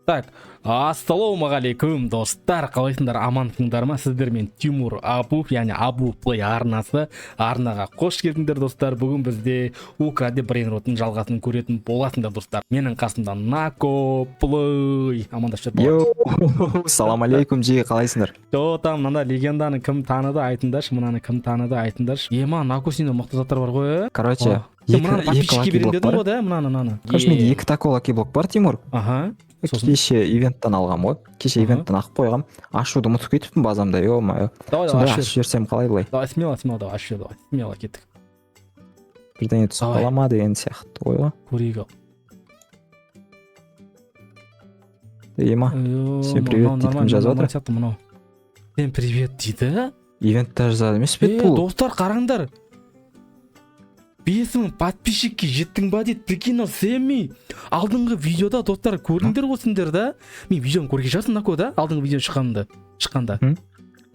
Так, ассалаумағалейкум, достар! Қалайсыңдар, амансыңдар ма? Сіздермен Тимур Абув, яғни Абу Плей арнасы. Арнаға қош келдіңдер, достар. Бүгін бізде Укради Брейнроттың жалғасын көретін боласыңдар, достар. Менің қасымда Нако Плей. Амандасып жібер. Йоу, салам алейкум, жиги, қалайсыңдар? Жо, там мынандай легенданы кім таныды, айтыңдаршы, мынаны кім таныды, айтыңдаршы. Ема, Нако, сенде мықты заттар бар ғой, э? Короче, Сен екі мынаны екі подписчикке лаки беремін блок дедің бар. ғой, да, мынаны. Короче, менде екі тако лаки блок бар, Тимур. Сосын? Кеше ивенттен алғам ғой. Кеше ивенттен ағып қойғам. Ашуды ұмытып кетіппін базамда, ё-моё. Давай, давай, Сонда ашып ашып жіберсем қалай былай? Давай, смело, смело, давай, ашып жібер, давай, смело, кеттік. Бірдеңе түсіп Давай. қала ма деген сияқты ой ғой. Көрейік ал. Ема, Всем привет дейді, кім жазып жатыр? Сияқты мынау. Всем привет дейді. Ивентте жазады емес пе Е, бұл? достар, қараңдар. 5000 подписчикке жеттің ба дейді. Прикинь, мынау Сэмми. Алдыңғы видеода, достар, көрдіңдер ғой сендер да. Мен видеоны көрген шығарсың, Нако, да? Алдыңғы видео шыққанды. Шыққанда. Иә,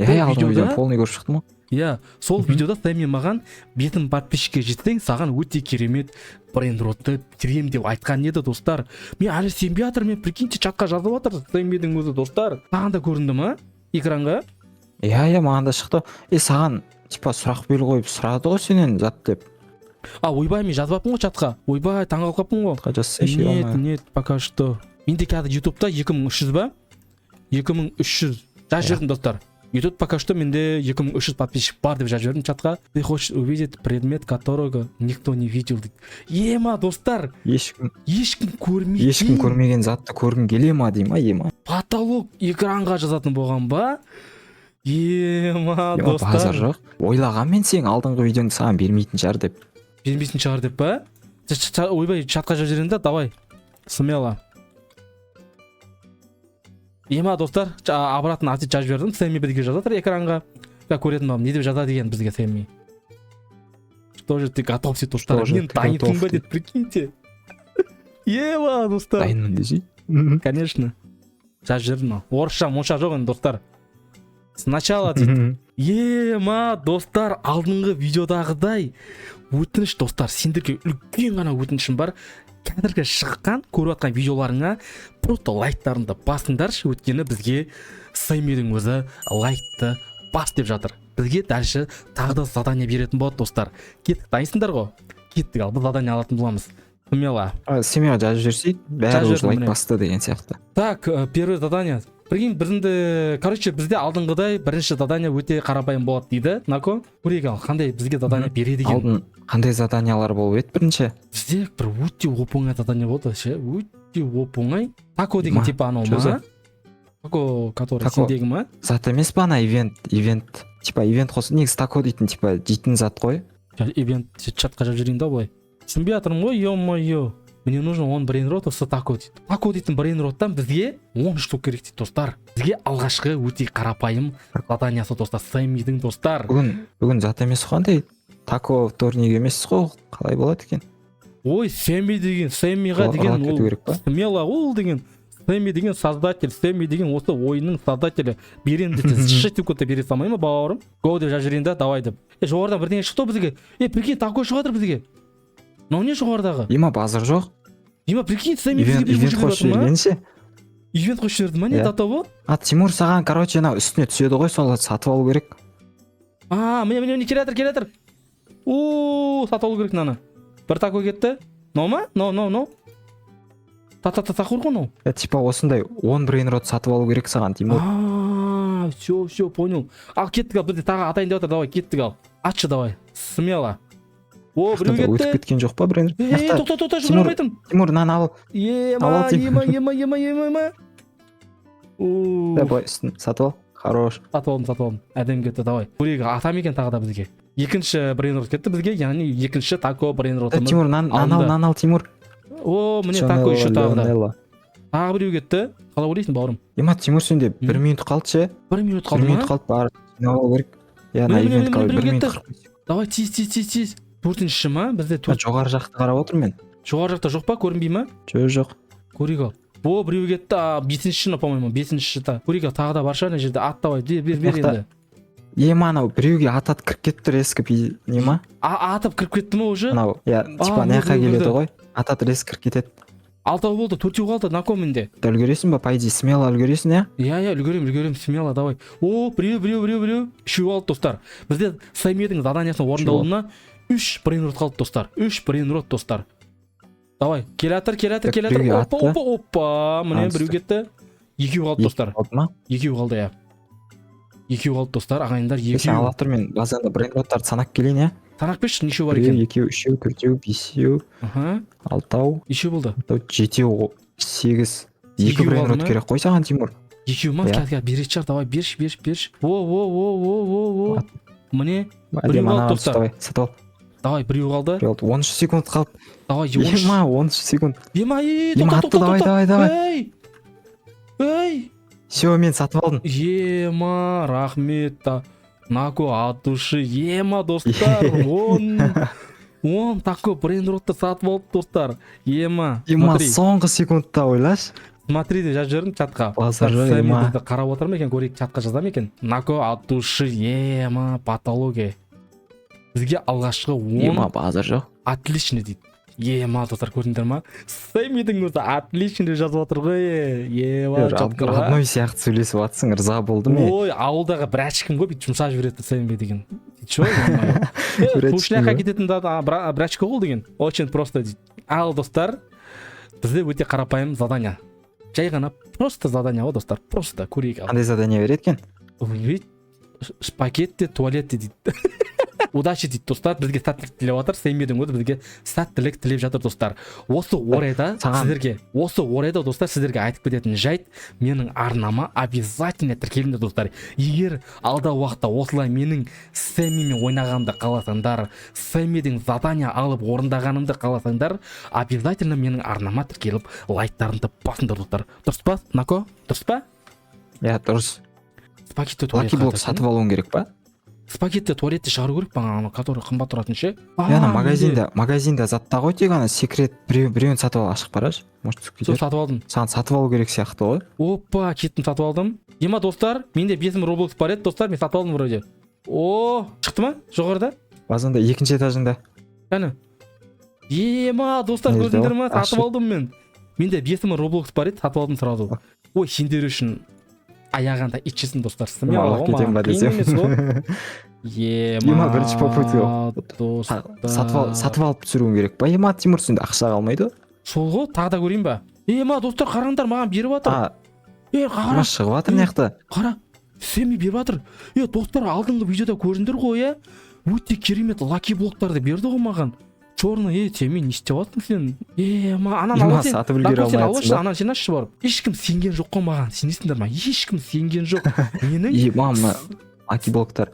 бұл алдыңғы видеода- видеоны полный көріп шықтым ғой. Иә, сол видеода Сэмми маған 5000 подписчикке жетсең, саған өте керемет брейнротты беремін деп айтқан еді, достар. Мен әлі сенбей жатырмын, мен, прикиньте, чатқа жазып жатыр Сэммидің өзі, достар. Саған да көрінді ма экранға? Иә, маған да шықты. Е, саған типа сұрақ белгі қойып сұрады ғой сенен зат деп. А, ойбай, мен жазбаппын ғой чатқа. Ойбай, таңғалып қалыппын ғой. Чатқа жазсайшы, Нет, ё-моё. нет, пока что. Менде қазір ютубта 2300 ба? 2300. Жазып жібердім, достар. YouTube пока что менде 2300 подписчик бар деп жазып жібердім чатқа. Ты хочешь увидеть предмет, которого никто не видел дейді. Ема, достар, Ешкім ешкім көрмеген. Ешкім көрмеген затты көргің келе ма дей ма, ема? Потолок экранға жазатын болған ба? Ема, Ема, базар достар. жоқ. Ойлағанмын мен сенің алдыңғы видеоңды саған бермейтін шығар деп. Бермейтін шығар деп па? Ойбай, чатқа жазып жіберейін да, давай. Смело. Ема, достар, обратно ответ жазып жібердім. Сэмми бізге жазып жатыр экранға. Да, көретін боламын, не деп жазады екен бізге Сэмми. Что же ты готов дейді, достар. Что же Мен ты дайынсың готов ба дейді. дейді, прикиньте. Ема, достар. Дайынмын десей. Конечно. Жазып жібердім. Орысша монша жоқ енді, достар. Сначала дейді. Ема, достар, алдыңғы видеодағыдай өтініш, достар, сендерге үлкен ғана өтінішім бар. Қазіргі шыққан, көріп жатқан видеоларыңа просто лайктарыңды басыңдаршы, өйткені бізге Сэммидің өзі лайкты бас деп жатыр. Бізге дальше тағы да задание беретін болады, достар. Кеттік, дайынсыңдар ғой? Кеттік, ал біз задание алатын боламыз. Смело. Семьяға жазып жіберсей, бәрі Жазып уже жібердім, лайк міне. басты деген сияқты. Так, первое задание. Прикинь, біздің де, короче, бізде алдыңғыдай бірінші задание өте қарапайым болады дейді. Нако, көрейік ал, қандай бізге задание береді екен. Алдын қандай заданиялар болып еді бірінші? Бізде бір өте оп оңай задание болды ше, өте оп оңай. Тако деген Ма, типа анау чё ма? за? Тако, который Тако. сендегі ма? Зат емес па ана ивент, ивент типа ивент қос, негізі тако дейтін типа жейтін зат қой. Ивент чатқа жазып жіберейін да былай. Түсінбей жатырмын ғой, ё-моё. Мне нужно он брейнротов с тако дейді. Тако дейтін брейнроттан бізге 10 штук керек дейді, достар. Бізге алғашқы өте қарапайым заданиясы, достар, Сэммидің, достар. Бүгін зат емес қой, андай тако вторник емес қой, қалай болады екен? Ой, Сэмми деген, Сэммиға деген Ұрлап кету ол керек па? смело, ол деген Сэмми деген создатель, Сэмми деген осы ойынның создателі. Беремін десе, 6 секундта бере салмай ма, бауырым? Го деп жазып жіберейін да, давай деп. Е, жоғарыдан бірдеңе шықты ғой бізге. Е, прикинь, тако шығып жатыр бізге. Мынау не жоғарыдағы? Ема, базар жоқ. Ема, прикинь, Сэмми бізге Ивент, беріп ивент жіберіп қосып жатыр ма? жіберген ше. Ивент қосып жіберді ма, не? Иә. До того? А, Тимур, саған, короче, анау үстіне түседі ғой, сол сатып алу керек. А, міне, міне, міне, келе жатыр, келе жатыр. О, сатып алу керек мынаны. Бір тако кетті. Мынау ма? Мынау, мынау, мынау. Та та та такур ғой мынау. Е, типа осындай 10 брейнрот сатып алу керек саған, Тимур. А, все, все, понял. Ал кеттік, ал бізде тағы атайын деп жатыр, давай, кеттік ал. Атшы, давай. Смело. О, біреу өтіп кетті. кеткен жоқ па брейнрот? Е, тоқта, тоқта, жүгіре Тимур. алмай тұрмын. Тимур, мынаны ал. Ема, Ал, Тимур. ема, ема, ема, ема, ема. О, Да, былай үстін сатып ал, хорош. Сатып алдым, сатып алдым. Әдемі кетті, давай. Көрейік, ата ма екен тағы да бізге. Екінші брейнрот кетті бізге, яғни екінші тако Е, брейнротымыз. Тимур, мынаны ал, алынды. мынаны ал, Тимур. О, міне тако еще тағы да. Леонелло. Тағы біреу кетті. Қалай ойлайсың, бауырым? Ема, Тимур, сенде бір минут қалды ше. Бір минут Бір қалды минут ма? қалды, барып жинап алу керек. Иә, ана Міне, міне, ивент міне, қалды, біреу бір минут кетті. 45. Давай, тез, тез, тез, тез. Төртінші ма? Бізде төрт. Жоғары жақты қарап отырмын мен. Жоғары жақта жоқ па? Көрінбей ма? Жоқ. Көрейік ал. О, біреу кетті. А, бесіншіні, по-моему, бесінші та. Көрейік ал, тағы да бар шығар ана жерде. Ат, давай, бер, бер, бер Мына енді. Ема, анау біреуге атат кіріп кетті резко, не ма? А, атып кіріп кетті ма уже? Анау, иә, типа міне ана жаққа біреу келеді кірді. ғой, атат резко кіріп кетеді. Алтау болды, төртеу қалды. Нако, менде. Үлгересің ба? По идее, смело үлгересің, иә. Иә, үлгеремін, үлгеремін, смело, давай. О, біреу, біреу, біреу, біреу, үшеу қалды, достар. Бізде Сэмидің заданиясын орындалуына үш брейнрот қалды, достар, үш брейнрот, достар. Давай, келе жатыр, келе жатыр, Так, келе жатыр. Біреуге Опа, атты. опа, опа, міне, А, біреу түсті. кетті. Екеу қалды, Екі достар. қалды ма? Екеу қалды, иә, екеу қалды, достар, ағайындар. Сен Екеу. ала тұр, мен базарда брейнроттарды санап келейін, иә. Санап берші, нешеу бар Біреу, екен? екеу, үшеу, төртеу, бесеу, алтау, Нешеу болды? алтау, жетеу, сегіз. Екі Екеу қалды брейнрот ма? керек қой саған, Тимур. Екеу ма? Иә. Қазір, қазір беретін шығар. Давай, берші, берші, берші. О, о, о, о, о, о, міне, біреу Әдемі. қалды, Анаған достар. Давай, сатып ал. Давай, біреу қалды. Біреу қалды, 13 секунд қалды. Давай, 13. Ема, 13 секунд. Ема, ей, Ема, тоқта, атты, тоқта, давай, тоқта. давай, давай. Ей, ей. Все, мен сатып алдым. Ема, рахмет та, Нако, от души. Ема, достар, 10 такой брейнротты сатып алды, достар. Ема. Ема, Смотри, соңғы секундта, ойлашы. Смотри деп жазып жібердім чатқа. Базар жоқ, Сэмми ема. бізді қарап отыр ма екен, көрейік, чатқа жаза ма екен. Нако, от души. Ема, патология. Бізге алғашқы 10. Ема, базар жоқ. Отлично дейді. Ема, достар, көрдіңдер ма? Сэммидің өзі «отлично» деп жазып отыр ғой. Ема, четко ма? Родной сияқты сөйлесіп жатсың, ырза болдым мен. Ой, ауылдағы брачкім ғой, бүйтіп жұмсап жіберетін Сэмми деген. Че, Брачка тушняққа ғой. кететін да брачка ғой деген. Очень просто дейді. Ал, достар, бізде өте қарапайым задание, жай ғана просто задание ғой, достар, просто көрейік. Ал Қандай задание береді екен? Ведь спагетти туалетте дейді. Удачи дейді, достар, бізге сәттілік тілеп жатыр. Сэммидің өзі бізге сәттілік тілеп жатыр, достар. Осы орайда сіздерге, осы орайда, достар, сіздерге айтып кететін жайт: менің арнама обязательно тіркеліңдер, достар. Егер алдағы уақытта осылай менің Сэммимен ойнағанымды қаласаңдар, Сэммидің задание алып орындағанымды қаласаңдар, обязательно менің арнама тіркеліп, лайктарыңды басыңдар, достар. Дұрыс па, Нако, дұрыс па? Иә, дұрыс. Спагетти Лаки блок сатып алуың керек па? Спагетти туалетте шығару керек маған, анау, который қымбат тұратын ше. Иә, ана магазинда затта ғой, тек ана секрет біреу, біреуін сатып ал, ашық барашы, может, түсіп Сол кетер. Сатып алдым. Саған сатып алу керек сияқты ғой. Опа, кеттім, сатып алдым. Ема, достар, менде 5000 роблокс бар еді, достар, мен сатып алдым вроде. О, шықты ма жоғарыда? Базанда, екінші этажында. Кәні. Ема, достар, Нерде көрдіңдер ол? ма? Сатып Ашық. алдым мен. Менде 5000 роблокс бар еді, сатып алдым сразу. Ой, сендер үшін аяғанда ит жесін, достар. Смело Алып ғой, кетемін маған ба қиын десем. емес қой. Ема, Ема, бірінші попытка. достар. Сатып алып түсіруің керек па? Ема, Тимур, сенде ақша қалмайды ғой. Сол ғой, тағы да көрейін ба? Ема, достар, қараңдар, маған беріп жатыр. А, Е, ема, қара. шығып жатыр мына жақта. Қара, Сэмми беріп жатыр. Е, достар, алдыңғы видеода көрдіңдер ғой, иә, өте керемет лаки блоктарды берді ғой маған, черный. Е, Сэмми, не істеп жатырсың сен? Е, ма, ананы Ема, ала сен. сатып үлгере Нако, сен алмай алшы. жатсың ба? Ананы сен ашшы барып. Ешкім сенген жоқ қой маған, сенесіңдер ма? Ешкім сенген жоқ. Менің Ема, мына лаки блоктар.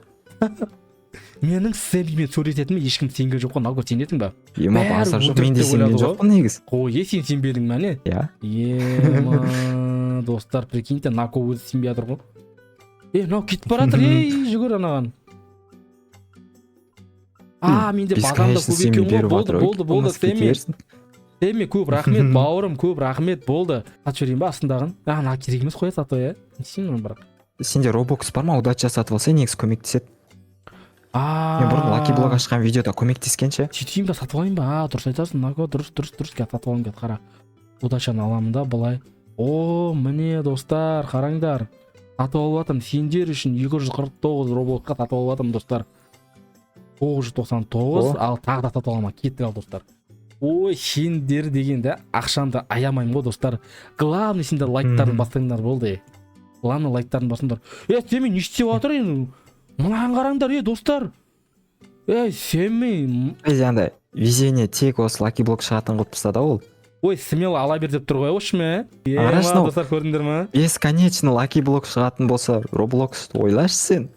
Менің Сэммимен сөйлесетініме ешкім сенген жоқ қой. Нако, сенесің ба? Ема, Бәрі базар жоқ, өтірік мен де деп сенген ойлады ғой. жоқпын негізі. Қой, е, сен сенбедің ма, не? Иә. Ема, достар, прикиньте, Нако өзі сенбей жатыр ғой. Е, мынау кетіп бара жатыр. Ей, жүгір анаған. А, менде базамда Бесконечно көп сенбей екен ғой. беріп Болды, жатыр. болды, болды. Кете Сэмми, берсін. Сэмми, көп рахмет, бауырым, көп рахмет. Болды, сатып жіберейін ба астындағын? А, мына керек емес қой, сатып, иә. Не істеймін оны бірақ? Сенде робокс бар ма? Удача сатып алсаң, негізі көмектеседі. А, Мен бұрын лаки блок ашқан видеода көмектескен ше. Сөйтейін ба, сатып алайын ба? А, дұрыс айтасың, Нако, дұрыс, дұрыс, дұрыс. Қазір сатып аламын, қазір, қара. Удачаны аламын да былай. О, міне, достар, қараңдар, сатып алып жатырмын сендер үшін. 249 роблокқа сатып алып жатырмын, достар, 999. О. Ал, тағы да сатып аламын. Кеттік. Ал, достар, ой, сендер дегенде ақшамды аямаймын ғой, достар. Главный, сендер лайктарын бассаңдар болды. Главный, лайктарын басыңдар. Е, Сэмми не істеп жатыр енді? Мынаған қараңдар, е, достар. Ей, Сэмми. Ей, андай везение, тек осы лаки блок шығатын қылып тастады ол. Ой, смело ала бер деп тұр ғой, общем, е. Қарашы, Ема, мынау. достар, көрдіңдер ма? Бесконечно лаки блок шығатын болса, Роблокс, ойлашы сен.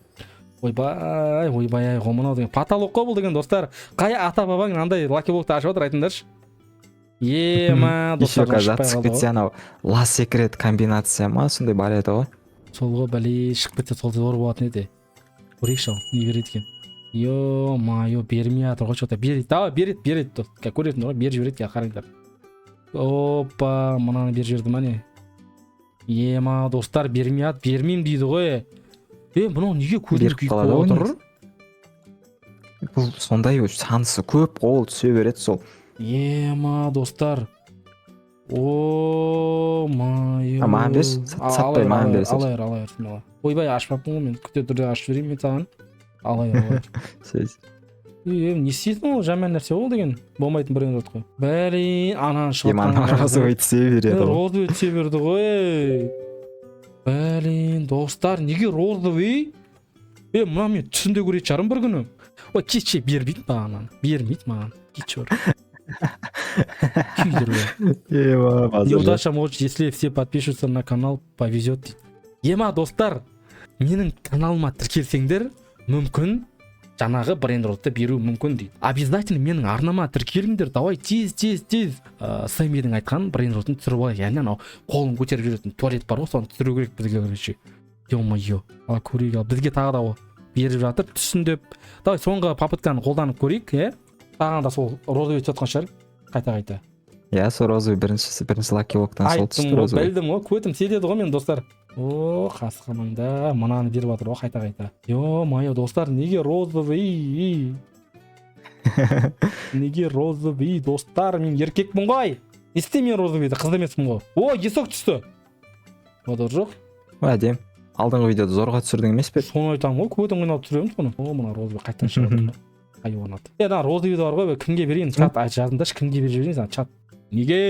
Ойбай, ойбай, ай, ғой мынау деген потолок қой бұл деген, достар. Қай ата бабаң мынандай лаки блокты ашып жатыр, айтыңдаршы? Ема, Еще достар, қазір шықпай түсіп қалды кетсе, ғой. анау ла секрет комбинация ма, сондай бар еді ғой. Сол ғой, бәле, шығып кетсе, сол зор болатын еді. Көрейікші, ал, не береді екен? Е мое, бермей жатыр ғой че то. Береді, давай, береді, береді, дос. Көресіңдер ғой, беріп жібереді қазір, қараңдар. Опа, мынаны беріп жіберді ма, не? Ема, достар, бермей жатыр, бермеймін дейді ғой. Е, мынау неге көзім Беріп күйік қалады болып ғой отыр? негізі. Бұл сондай, шансы көп қой, ол түсе береді сол. Ема, достар. О мое. А, маған берші, сатпай, маған бере салшы. Ала бер, ала бер, смело. Ойбай, ашпаппын ғой мен. Күте түрде ашып жіберейін мен саған. Ала бер, ала бер. Сөз. Е, не істейсің? Ол жаман нәрсе ол деген болмайтын брейнрот қой. Блин, ананы шығып Ема, ана розовый түсе береді ғой. Розовый түсе берді ғой. Блин, достар, неге розовый? Е, мына мен түсімде көретін шығармын бір күні. Ой, кетші, бермейді маған ананы, бермейді маған. Кетші, бар, күйдіріп. Ема, базар жоқ. Неудача может, если все подпишутся на канал, повезет дейді. Ема, достар, менің каналыма тіркелсеңдер, мүмкін, жаңағы брейнротты беруі мүмкін дейді. Обязательно менің арнама тіркеліңдер. Давай, тез, тез, тез. Сэммидің айтқан брейнротын түсіріп алайық. Яғни анау қолын көтеріп жүретін туалет бар ғой, соны түсіру керек бізге, короче. Е мое, ал көрейік. Ал бізге тағы да ол беріп жатыр түссін деп. Давай, соңғы попытканы қолданып көрейік, иә. Тағы да сол розовый түсіп жатқан шығар қайта қайта. Иә, сол розовый, біріншісі, бірінші лаки блоктан сол Айттым түсті ғой, розовый. білдім ғой, көтім сезеді ғой мен, достар. О, қасқамаңда мынаны беріп жатыр ғой қайта қайта. Е мое, достар, неге розовый? Неге розовый, достар? Мен еркекпін ғой, не істеймін мен розовыйды? Қыз емеспін ғой. О, есок түсті, базар жоқ. Ой, әдемі. Алдыңғы видеода зорға түсірдің емес пе? Соны айтамын ғой, көтім қиналып түсіремін соны. О, мына розовый қайтадан шығып жатыр ғой, хайуанат. Е, ана розовый бар ғой, кімге берейін? Чат, айт, жазыңдаршы, кімге беріп жіберейін саған, чат? Неге,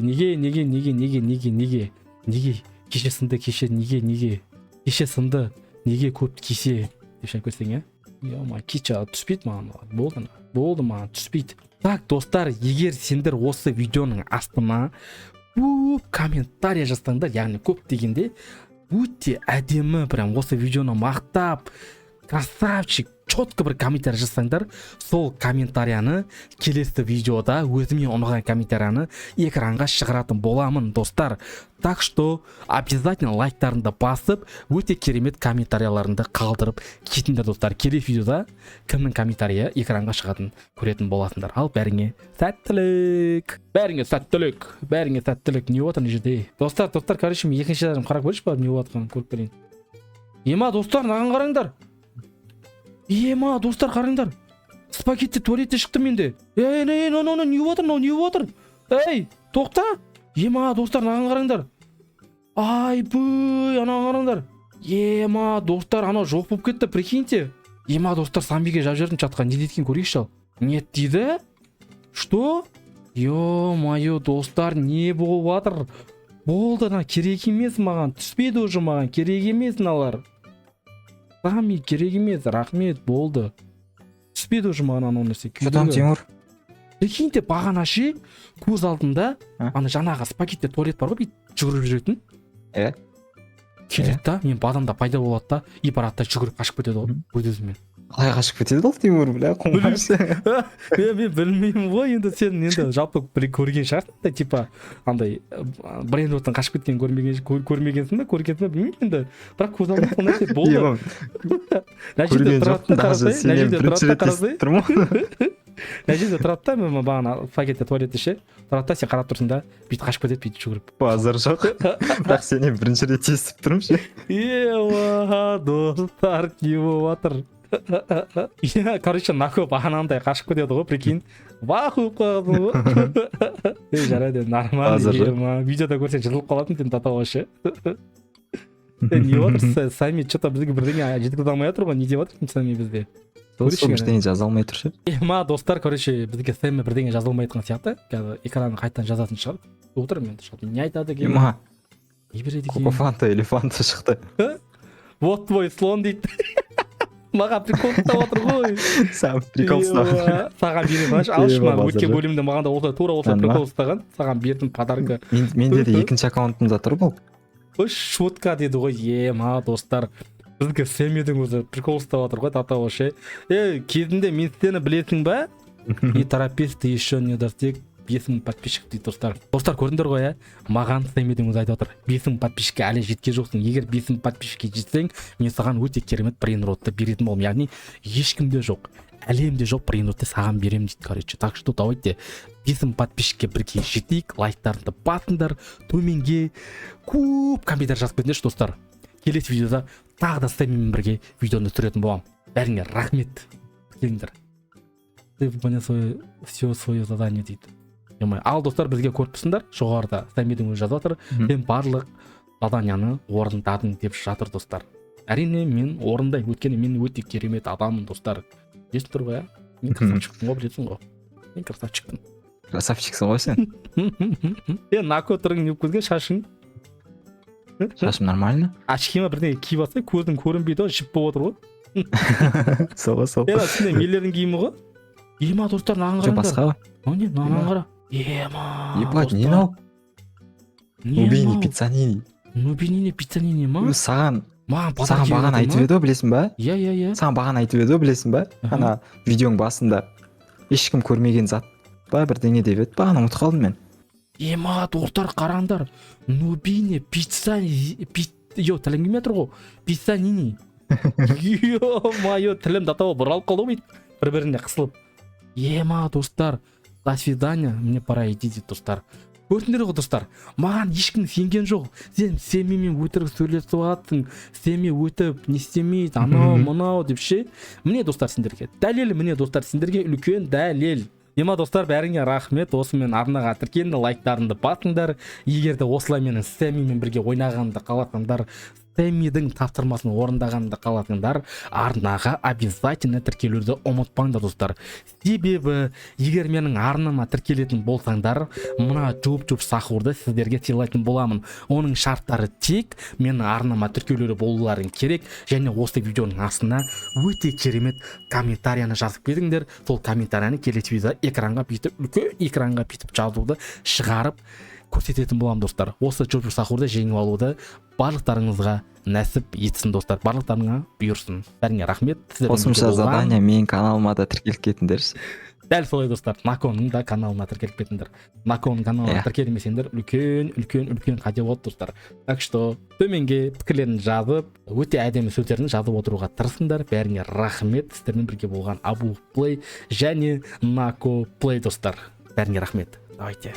неге, неге, неге, неге, неге, неге, неге кеше сынды, кеше неге, неге кеше сынды, неге көп кесе деп шығып кетсең, иә. Е, кеше түспейді маған. Болды, болды, маған түспейді. Так, достар, егер сендер осы видеоның астына көп комментарий жазсаңдар, яғни көп дегенде өте әдемі, прям осы видеоны мақтап, красавчик, четко бір комментарий жазсаңдар, сол комментарияны келесі видеода, өзіме ұнаған комментарияны экранға шығаратын боламын, достар. Так что обязательно лайктарыңды басып, өте керемет комментарияларыңды қалдырып кетіңдер, достар. Келесі видеода кімнің комментарийі экранға шығатынын көретін боласыңдар. Ал бәріңе сәттілік, бәріңе сәттілік, бәріңе сәттілік. Не болып жатыр мына жерде, достар? Достар, короче, мен екінші этажын қарап көрейінші, барып не болып жатқанын көріп келейін. Ема, достар, мынаған қараңдар. Ема, достар, қараңдар, спагетти туалетте шықты менде. Ей, ей, мынау, мынау не болып жатыр? Мынау не болып жатыр? Ей, тоқта! Ема, достар, мынаған қараңдар. Айбүй, анаған қараңдар. Ема, достар, анау жоқ болып кетті, прикиньте. Ема, достар, Самбиге жазып жібердім чатқа, не дейді екен, көрейікші. Ал нет дейді. Что? Е мое, достар, не болып жатыр? Болды, ана керек емес маған, түспейді уже, маған керек емес мыналар. Сами керек емес, рахмет, болды, түспейді уже маған анау нәрсе. Что там, Күйдегі. Тимур? Прикиньте, бағана ше, көз алдында А? ана жаңағы спагетти туалет бар ғой, бүйтіп жүгіріп жүретін. Иә. Келеді да, мен бадамда пайда болады да, и барады да, жүгіріп қашып кетеді ғой өз өзімен. Қалай қашып кетеді ол, Тимур, бля, қумашы? Мен білмеймін ғой енді. Сен енді жалпы бір көрген шығарсың да, типа андай брейнроттан қашып кеткенін көрмеген, көрмегенсің ба, көргенсің ба, білмеймін енді, бірақ көз алдымда сол нәрсе болды. Ема, Мына жерде көрген тұрады жоқпын да, даже. қарасай, мына Сенен жерде бірінші тұрады да, рет қарасай. естіп тұрмын ғой. Мына жерде тұрады да, мен бағана спагетти туалетте ше, тұрады да, сен қарап тұрсың да, бүйтіп қашып кетеді, бүйтіп жүгіріп. Базар жоқ, бірақ сенен бірінші рет естіп тұрмын ше. Ема, достар, не болып жатыр? Иә, короче, нако бағанағындай қашып кетеді ғой, прикинь, вах болып қалғансың ғой. Ей, жарайды енді, нормально. Базар жоқ. Ема, видеода көрсең, жырылып қалатын сен до того ше. Е, не болып жатыр? Сами че то бізге бірдеңе жеткізе алмай жатыр ғой. Не деп жатыр Сами бізге? Сол Көрейікші. бірдеңе жаза алмай тұр ше. Ема, достар, короче, бізге Сами бірдеңе жаза алмай жатқан сияқты. Қазір экранын қайтадан жазатын шығар, күтіп отырмын енді, жалпы не айтады екен, Ема, не береді екен? Коко фанта или фанта шықты. Вот твой слон дейді. Маған прикол ұстап отыр ғой. Сам прикол ұстап. Ема, саған бере салайыншы, алшы. Ема, Маған базар өткен жоқ. бөлімде маған да осылай, тура осылай Ана. прикол ұстаған. Саған бердім подарка. Менде де екінші аккаунтымда тұр бұл. Ой, шутка деді ғой. Ема, достар, бізге Сэммидің өзі прикол ұстап жатыр ғой до того ше. Е, кезінде мен сені білесің ба? Не торопись, ты еще не достиг 5000 подписчик дейді. Достар, достар, көрдіңдер ғой, иә, маған Сэммидің өзі айтып отыр: 5000 подписчикке әлі жеткен жоқсың, егер 5000 подписчикке жетсең, мен саған өте керемет брейнротты беретін боламын, яғни ешкімде жоқ, әлемде жоқ брейнротты саған беремін дейді, короче. Так что давайте 5000 подписчикке бірге жетейік. Лайктарыңды басыңдар, төменге көп комментарий жазып кетіңдерші, достар. Келесі видеода тағы да Сэммимен бірге видеоны түсіретін боламын. Бәріңе рахмет, келіңдер. Ты выполнял свое все свое задание дейді. Ема, ал достар, бізге көріп тұрсыңдар, жоғарыда Сәмидің өзі жазып жатыр. «Сен барлық заданияны орындадың» деп жатыр, достар. Әрине, мен орындаймын, өйткені мен өте керемет адаммын, достар. Білесіңдер ғой, иә, мен красавчикпін ғой, білесің ғой, мен красавчикпін. Красавчиксің ғой сен. Е, Нако, түрің не болып кеткен, шашың? Шашым нормально. Очки ма, бірдеңе киіп алса, көзің көрінбейді ғой, жіп болып отыр ғой. Сол ғой, сол. Е, үстінде мелердің киімі ғой. Ема, достар, мынаған Жоқ, қараңдар. Басқа ғой. Мынау не? Мынаған қара, ема. Ебать, не мынау? Не? Нубини Мынау? Пиццанини. Нубинини Пиццанини ма? Саған Маған саған подарок бағана айтып еді ғой, білесің ба? Иә. Саған бағана айтып еді ғой, білесің ба? Аха. Ана видеоның басында ешкім көрмеген зат па, бірдеңе деп еді бағана, ұмытып қалдым мен. Ема, достар, қараңдар, Нубини Пицца, йо, тілім келмей жатыр ғой, Пиццанини. Ё-моё, тілім до того бұралып қалды ғой, бүйтіп бір біріне қысылып. Ема, достар, «До свидания, мне пора идти» дейді. Достар, көрдіңдер ғой, достар, маған ешкім сенген жоқ. «Сен Сэмимен өтірік сөйлесіп жатсың, Сэмми өтіп не істемейді, анау мынау» деп ше. Міне, достар, сендерге дәлел, міне, достар, сендерге үлкен дәлел. Ема, достар, бәріңе рахмет. Осымен арнаға тіркеліңдер, лайктарыңды басыңдар. Егер де осылай менің Сэмимен бірге ойнағанымды қаласаңдар, Сэммидің тапсырмасын орындағанымды қаласаңдар, арнаға обязательно тіркелуді ұмытпаңдар, достар. Себебі егер менің арнама тіркелетін болсаңдар, мына Чуп Чуп Сахурды сіздерге сыйлайтын боламын. Оның шарттары: тек менің арнама тіркелулі болуларың керек және осы видеоның астына өте керемет комментарияны жазып кетіңдер. Сол комментарияны келесі видеода экранға бүйтіп, үлкен экранға бүйтіп жазуды шығарып көрсететін боламын, достар. Осы Чуп Чуп Сахурды жеңіп алуды барлықтарыңызға нәсіп етсін, достар, барлықтарыңа бұйырсын. Бәріңе рахмет. Сіздермен бірге Қосымша болған- задание: менің каналыма да тіркеліп кетіңдерші. Дәл солай, достар, Наконың да каналына тіркеліп кетіңдер. Наконың каналына тіркелмесеңдер, үлкен, үлкен, үлкен қате болады, достар. Так что төменге пікірлерін жазып, өте әдемі сөздерін жазып отыруға тырысыңдар. Бәріңе рахмет. Сіздермен бірге болған Абу Плей және Нако Плей, достар. Бәріңе рахмет, давайте.